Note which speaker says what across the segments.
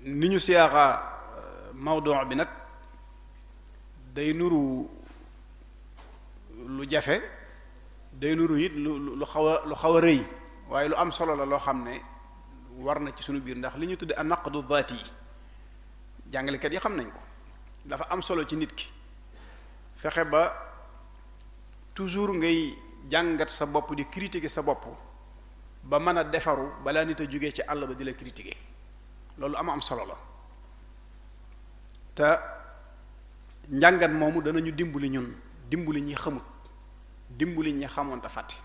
Speaker 1: ni ñu siyaaxa mawdu bi nag day nuru lu jafe, day nuru it lu xaw a rëy, waaye lu am solo la loo xam ne war na ci sunu biir, ndax li ñu tudde an naqdu zaati yi jàngalekat yi xam nañ ko. dafa am solo ci nit ki fexe ba toujours ngay jàngat sa bopp di critiquer sa bopp ba mën a defaru balaa nit a jógee ci àll ba di la critiquer. loolu am solo la te njàngat moomu danañu dimbali ñun, dimbali ñi xamut, dimbali ñi xamoon te fàtte.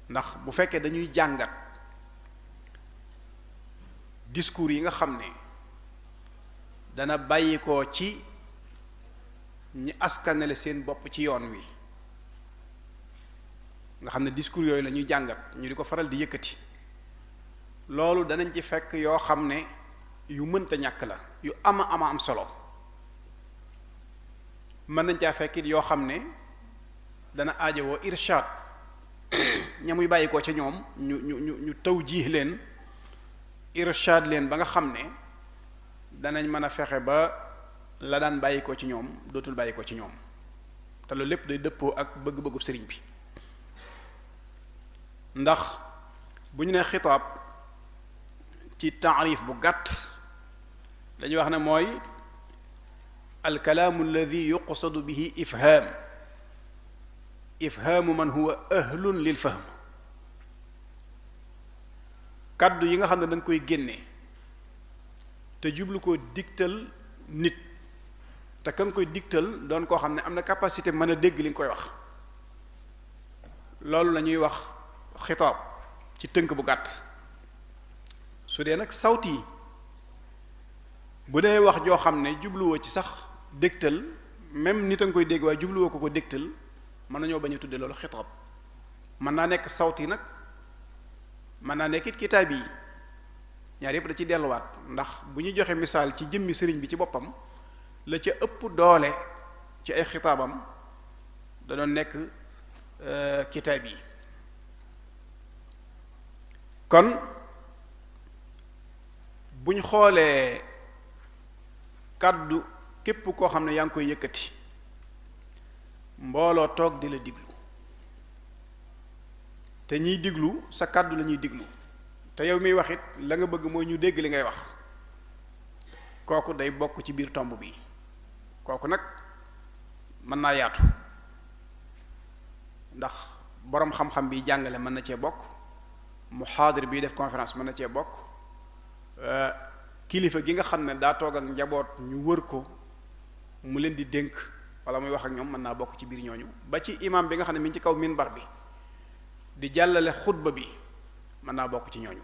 Speaker 1: ndax bu fekkee dañuy jàngat discours yi nga xam ne dana bàyyi ko ci ñi askanale seen bopp ci yoon wi, nga xam ne discours yooyu la ñuy jàngat ñu di ko faral di yëkkati, loolu danañ ci fekk yoo xam ne yu mënta ñàkk la, yu ama am solo. mën nañ caa fekkit yoo xam ne dana aajowoo irshaad ña muy bàyyi ko ca ñoom ñu tawjiih leen, irshaad leen ba nga xam ne danañ mën a fexe ba la daan bàyyi ko ci ñoom dootul bàyyi ko ci ñoom, te loolu lépp day dëppoo ak bëgg-bëggub sëriñ bi. ndax bu ñu nee xitaab ci taarif bu gàtt dañuy wax ne mooy alkalaamu alladi yuqsadu bihi ifhaamu man huwa ahlun lil fahm. kàddu yi nga xam ne da nga koy génne te jublu koo digtal nit, te ka nga koy digtal doon koo xam ne am na capacité mën a dégg li nga koy wax, loolu la ñuy wax xitaab ci tënk bu gàtt. su dee nag sawti yi bu dee wax joo xam ne jubluwoo ci sax dégtal, même nit a nga koy dégg waaye jubluwoo ko dégtal, mën nañoo bañ a tudde loolu xitaab. mën naa nekk sawti nag, mën naa nekk it kitaab yi, ñaar yépp da ci delluwaat. ndax bu ñu joxe misaal ci jëmmi sëriñ bi ci boppam, la ca ëpp doole ci ay xitaabam da doon nekk kitaab yi. kon bu ñu xoolee kàddu képp koo xam ne yaa ngi koy yëkkati, mbooloo toog di la diglu, te ñiy diglu sa kàddu la ñuy diglu, te yow miy wax it la nga bëgg mooy ñu dégg li ngay wax, kooku day bokk ci biir tomb bi. kooku nag mën naa yaatu, ndax boroom xam-xam bi jàngale mën na cee bokk, muhaadir bi def conférence mën na cee bokk, kilifa gi nga xam ne daa toog ak njaboot ñu wër ko mu leen di dénk wala muy wax ak ñoom mën naa bokk ci biir ñooñu, ba ci imam bi nga xam ne mi ngi ci kaw minbar bi di jàllale xutba bi mën naa bokk ci ñooñu.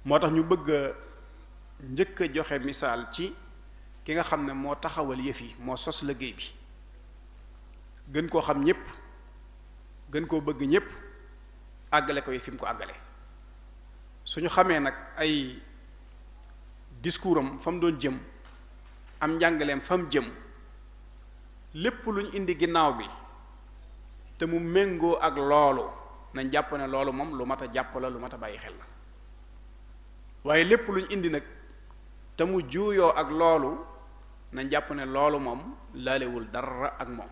Speaker 1: moo tax ñu bëgg a njëkk a joxe misaal ci ki nga xam ne moo taxawal yëf yi, moo sos liggéey bi, gën koo xam ñépp, gën koo bëgg ñépp, àggale ko yi fi mu ko àggale. suñu xamee nag ay discours am fa mu doon jëm, am njàngaleem fa mu jëm, lépp lu ñu indi ginnaaw bi te mu méngoo ak loolu nañ jàpp ne loolu moom lu mat a jàpp la, lu mat a bàyyi xel la. waaye lépp lu ñu indi nag te mu juuyoo ak loolu nañ jàpp ne loolu moom laalewul dara ak moom,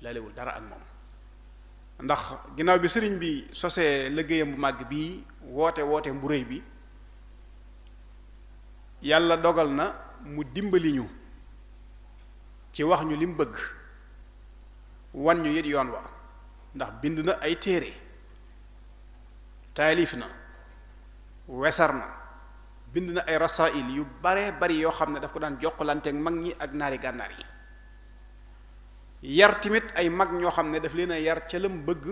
Speaker 1: laalewul dara ak moom. ndax ginnaaw bi sëriñ bi sosee liggéeyam bu màgg bii, woote bu réy bi, yàlla dogal na mu dimbali ñu ci wax ñu li mu bëgg, wan ñu it yoon wa. ndax bind na ay téere, taalif na, wesar na, bind na ay rasail yu bare bari yoo xam ne daf ko daan jokkalante ak mag ñi ak naari gànnaar yi. yar tamit ay mag ñoo xam ne daf leen a yar ca lam bëgg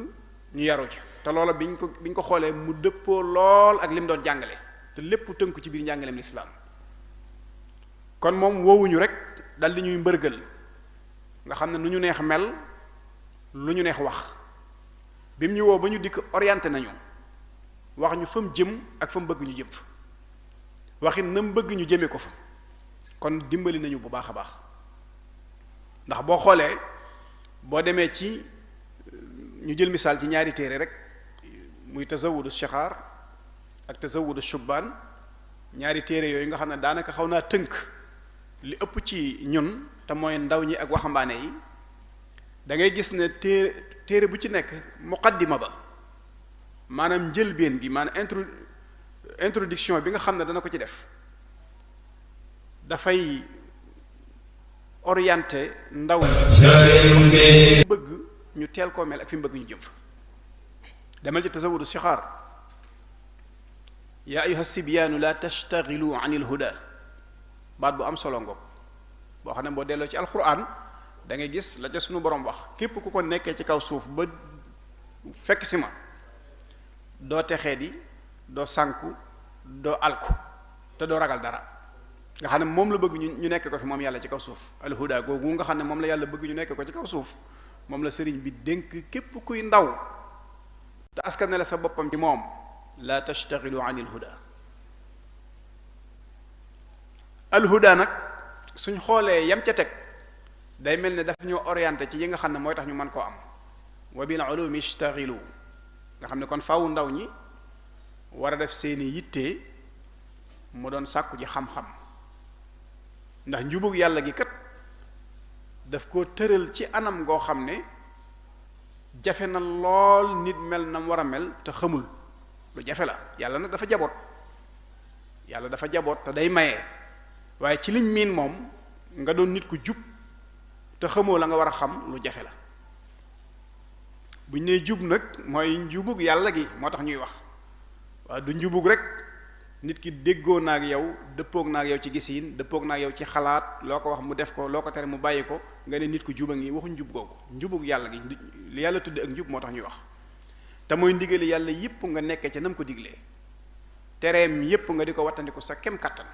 Speaker 1: ñu yaru ci, te loola biñ ko xoolee mu dëppoo lool ak lim doon jàngale, te lépp tënku ci biir njàngaleem lislaam. kon moom woowuñu rek dal di ñuy mbërgël nga xam ne nu ñu neex mel, lu ñu neex wax. bi mu ñu woo ba ñu dikk orienté nañu, wax ñu fa mu jëm ak fa mu bëgg ñu jëm fa, waxin na mu bëgg ñu jëme ko fa. kon dimbali nañu bu baax a baax, ndax boo xoolee boo demee ci ñu jël misaal ci ñaari téere rek, muy tazawudu shixaar ak tazawudu shubbaan, ñaari téere yooyu nga xam ne daanaka xaw naa tënk li ëpp ci ñun te mooy ndaw ñi ak waxambaane yi da ngay gis ne téere bu ci nekk muqaddima ba maanaam njëlbeen gi maanaam introduction bi nga xam ne dana ko ci def dafay orienté ndaw ñi bëgg ñu teel koo mel ak fi mu bëgg ñu jëm fa demal ci tasawudu sixaar yaa ayuha sibyaanu la tashtagilu an il huda baat bu am solo ngoog boo xam ne boo delloo ci alquran da ngay gis la ca sunu borom wax képp ku ko nekkee ci kaw suuf ba fekk si ma doo texee di doo sànku doo alku te doo ragal dara nga xam ne moom la bëgg ñu nekk ko fi moom yàlla ci kaw suuf alhuda googu nga xam ne moom la yàlla bëgg ñu nekk ko ci kaw suuf moom la sëriñ bi dénk képp kuy ndaw te askan ne la sa boppam ci moom la tashtagilu an il huda alhuda nag suñ xoolee yam ca teg day mel ne daf ñoo orienté ci yi nga xam ne mooy tax ñu mën koo am wa bil ulumi ishtagilu nga xam ne kon faaw ndaw ñi war a def seeni yitte mu doon sàkku ji xam-xam ndax njubug yàlla gi kat daf koo tëral ci anam goo xam ne jafe na lool nit mel na mu war a mel te xamul lu jafe la yàlla nag dafa jaboot te day maye waaye ci liñ miin moom nga doon nit ku jub te xamoo la nga war a xam lu jafe la buñ nee jub nag mooy njubug yàlla gi moo tax ñuy wax waaye du njubug rek nit ki déggoo na ak yow dëppoog na ak yow ci gisiin dëppoog na ak yow ci xalaat loo ko wax mu def ko loo ko tere mu bàyyi ko nga ne nit ku juba ngi waxuñ njub googu njubug yàlla gi li yàlla tudde ak njub moo tax ñuy wax te mooy ndigali yàlla yépp nga nekkee ca nam ko diglee tereem yépp nga di ko wattandiku sa kem kattan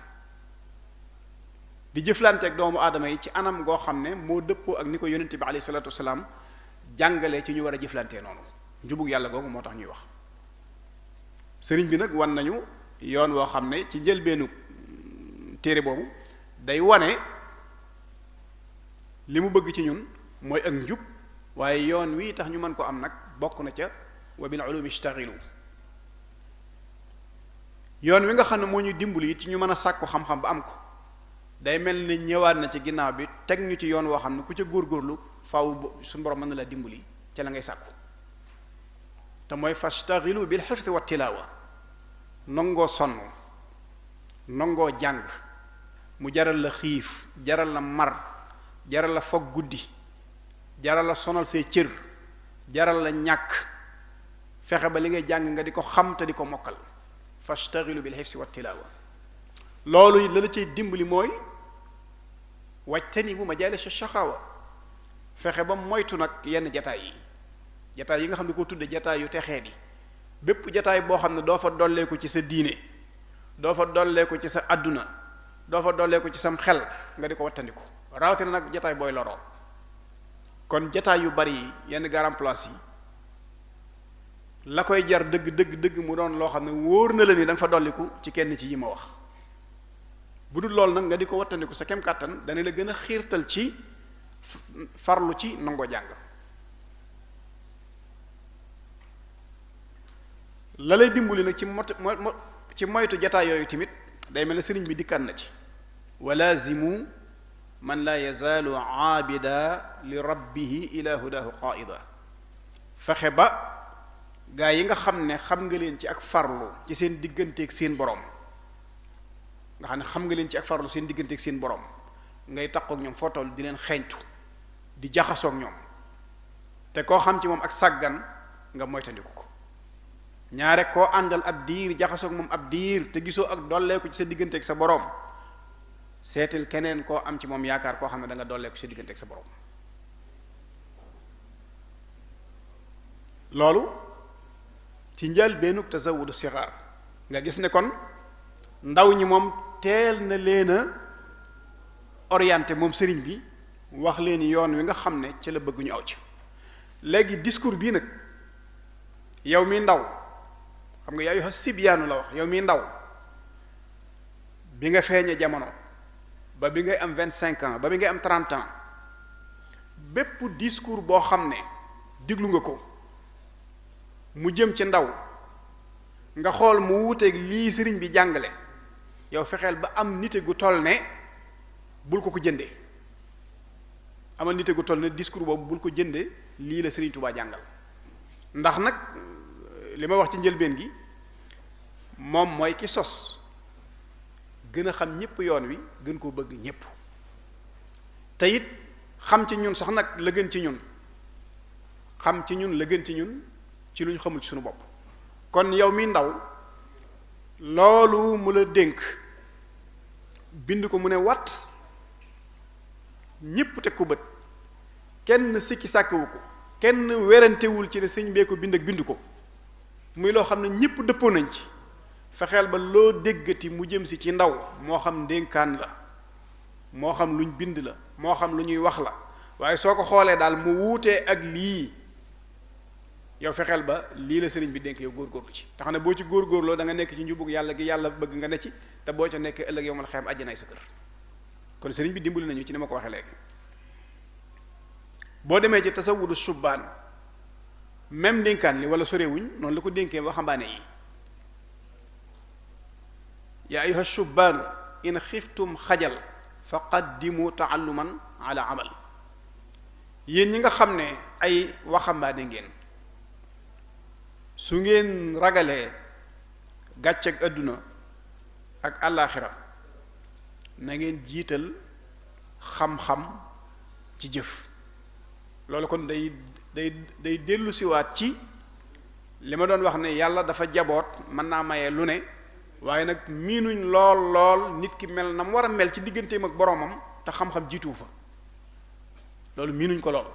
Speaker 1: di jëflanteeg doomu aadama yi ci anam goo xam ne moo dëppoo ak ni ko yonente bi alayhi salaatu wasalaam jàngalee ci ñu war a jëflantee noonu njubug yàlla googu moo tax ñuy wax sëriñ bi nag wan nañu yoon woo xam ne ci njëlbeenu téere boobu day wane li mu bëgg ci ñun mooy ak njub waaye yoon wii tax ñu mën ko am nag bokk na ca wa bil ulumi ishtagilu yoon wi nga xam ne moo ñu dimbali ci ñu mën a sàkku xam-xam ba am ko day mel ni ñëwaat na ci ginnaaw bi teg ñu ci yoon woo xam ne ku ca góorgóorlu faaw suñu borom mën na la dimbali ca la ngay sàkku te mooy fashtagilu bil hifzi wa tilaawa nongoo sonn nongoo jàng mu jaral la xiif jaral la mar jaral la foog guddi jaral la sonal say cër jaral la ñàkk fexe ba li ngay jàng nga di ko xam te di ko mokkal fashtagilu bil hifzi wa tilaawa loolu la la cay dimbali mooy wajtanibu majaalis ash-shaqaawa fexe ba moytu nag yenn jataay yi nga xam ne koo tudde jataay yu texee di bépp jataay boo xam ne doo fa dolleeku ci sa diine doo fa dolleeku ci sa àdduna doo fa dolleeku ci sam xel nga di ko wattandiku rawatina nag jataay booy loroo kon jataay yu bari yi yenn garam place yi la koy jar dëgg mu doon loo xam ne wóor na la ni da nga fa dolliku ci kenn ci yi ma wax bu dul loolu nag nga di ko wattandiku sa kem kàttan dana la gën a xiirtal ci farlu ci nangoo jàng la lay dimbali nag ci moytu jataay yooyu tamit day mel ne sëriñ bi dikkaan na ci walaazimu man laa yazaalu aabida li rabbihi ila hudahu qaida fexe ba gaa yi nga xam ne xam nga leen ci ak farlu ci seen digganteeg seen borom nga xam ne xam nga leen ci ak farlu seen digganteeg seen borom ngay takkook ñoom foo toll di leen xeeñtu di jaxasoog ñoom te koo xam ci moom ak sàggan nga moytandiku ko ñaare koo àndal ab diir jaxasoog moom ab diir te gisoo ak dolleeku ci sa digganteeg sa borom seetal keneen koo am ci moom yaakaar koo xam ne da nga dolleeku ci sa digganteeg sa borom loolu ci njël beenug tazawudu sixaar nga gis ne kon ndaw ñi moom teel na leen a orienté moom sëriñ bi wax leen yoon wi nga xam ne ci la bëgg ñu aw ci léegi discours bii nag yow mi ndaw xam nga yaayu sibyaanu la wax yow mi ndaw bi nga feeñe jamono ba bi ngay am 25 ans ba bi ngay am 30 ans bépp discours boo xam ne diglu nga ko mu jëm ci ndaw nga xool mu wuuteeg lii sëriñ bi jàngale yow fexeel ba am nite gu toll ne bul ko jëndee amal nite gu toll ne discours boobu bul ko jëndee lii la Serigne Touba jàngal ndax nag li ma wax ci njëlbeen gi moom mooy ki sos gën a xam ñépp yoon wi gën koo bëgg ñépp te it xam ci ñun sax nag la gën ci ñun xam ci ñun la gën ci ñun ci lu ñu xamul ci suñu bopp kon yow mi ndaw loolu mu la dénk bind ko mu ne wat ñépp teg ko bët kenn sikki sàkkewu ko kenn werantewul ci ne sëñ bee ko bind ak bind ko muy loo xam ne ñépp dëppoo nañ ci fexeel ba loo déggati mu jëm si ci ndaw moo xam ndénkaan la moo xam luñ bind la moo xam lu ñuy wax la waaye soo ko xoolee daal mu wuutee ak lii yow fexeel ba lii la sëriñ bi dénk yow góorgóorlu ci te xam ne boo ci góorgóorloo da nga nekk ci njubug yàlla gi yàlla bëgg nga ne ci te boo ca nekkee ëllëg yow mal xeem àjjanaay sa kër kon sëriñ bi dimbali nañu ci ni ma ko waxee léegi boo demee ci tasawudu subbaan même ndénkaan li wala sorewuñ noonu la ko dénkee waxambaane yi yaa ayuha shubbaanu in xiftum xajal fa qaddimu taalluman ala amal yéen ñi nga xam ne ay waxambaane ngeen su ngeen ragalee gàcceeg àdduna ak àllaaxira na ngeen jiital xam-xam ci jëf loolu kon day dellu siwaat ci li ma doon wax ne yàlla dafa jaboot mën naa maye lu ne waaye nag miinuñ lool nit ki mel na mu war a mel ci digganteem ak boroomam te xam-xam jiituwu fa loolu miinuñ ko lool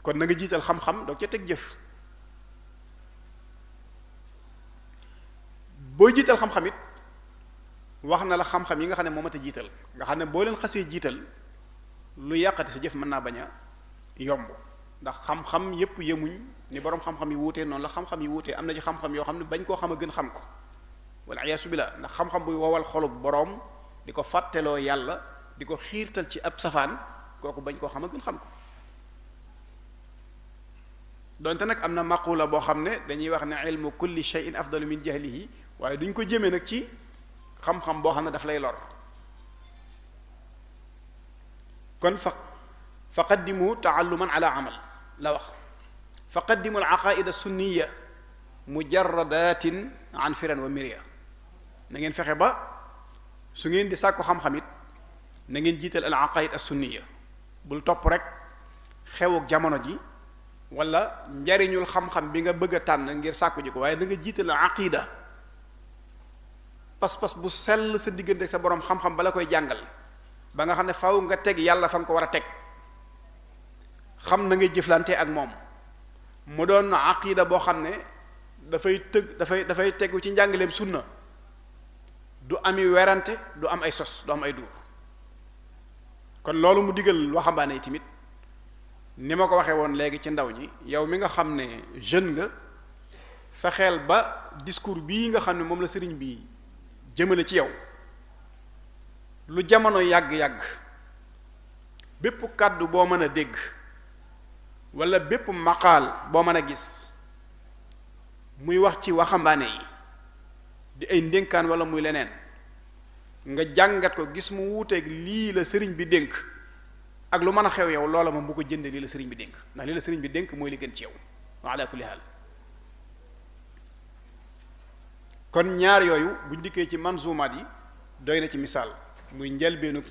Speaker 1: kon na nga jiital xam-xam doog ca teg jëf booy jiital xam-xam it wax na la xam-xam yi nga xam ne moo mat a jiital nga xam ne boo leen xasee jiital lu yàqati sa jëf mën naa bañ a yomb ndax xam-xam yépp yemuñ ni boroom xam-xam yi wuutee noonu la xam-xam yi wuutee am na ci xam-xam yoo xam ne bañ koo xam a gën xam ko wala iyaasu billah ndax xam-xam buy wowal xolub boroom di ko fàtteloo yàlla di ko xiirtal ci ab safaan kooku bañ koo xam a gën xam ko donte nag am na maqula boo xam ne dañuy wax ne ilmu kulli shay'in afdalu min jahlihi waaye duñ ko jëmee nag ci xam-xam boo xam ne daf lay lor kon fa qaddimu taalluman ala amal la wax fa qaddimu al aqaida sunniya mujarradatin an firan wa mirya na ngeen fexe ba su ngeen di sàkku xam-xam it na ngeen jiital al aqaid as sunniya bul topp rek xewuk jamono ji wala njariñul xam-xam bi nga bëgg a tànn ngir sàkku ji ko waaye da nga jiital aqida pas-pas bu sell sa diggante sa boroom xam-xam ba la koy jàngal ba nga xam ne faaw nga teg yàlla fa nga ko war a teg xam na ngay jëflante ak moom mu doon aqida boo xam ne dafay tegu ci njàngaleem sunna du ami werante du am ay sos du am ay duur kon loolu mu digal waxambaane yi tamit ni ma ko waxee woon léegi ci ndaw ñi yow mi nga xam ne jeune nga fexeel ba discours bii nga xam ne moom la sëriñ bi jëmale ci yow lu jamono yàgg-yàgg bépp kàddu boo mën a dégg wala bépp maqaal boo mën a gis muy wax ci waxambaane yi di ay ndénkaan wala muy leneen nga jàngat ko gis mu wuuteeg lii la sëriñ bi dénk ak lu mën a xew yow loola moom bu ko jëndee lii la sëriñ bi dénk ndax lii la sëriñ bi dénk mooy li gën ci yow wa ala kulli haal kon ñaar yooyu buñ dikkee ci manzumaat yi doy na ci misaal muy njëlbeenug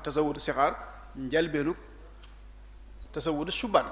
Speaker 1: tasawudu sixaar njëlbeenug tasawudu subaan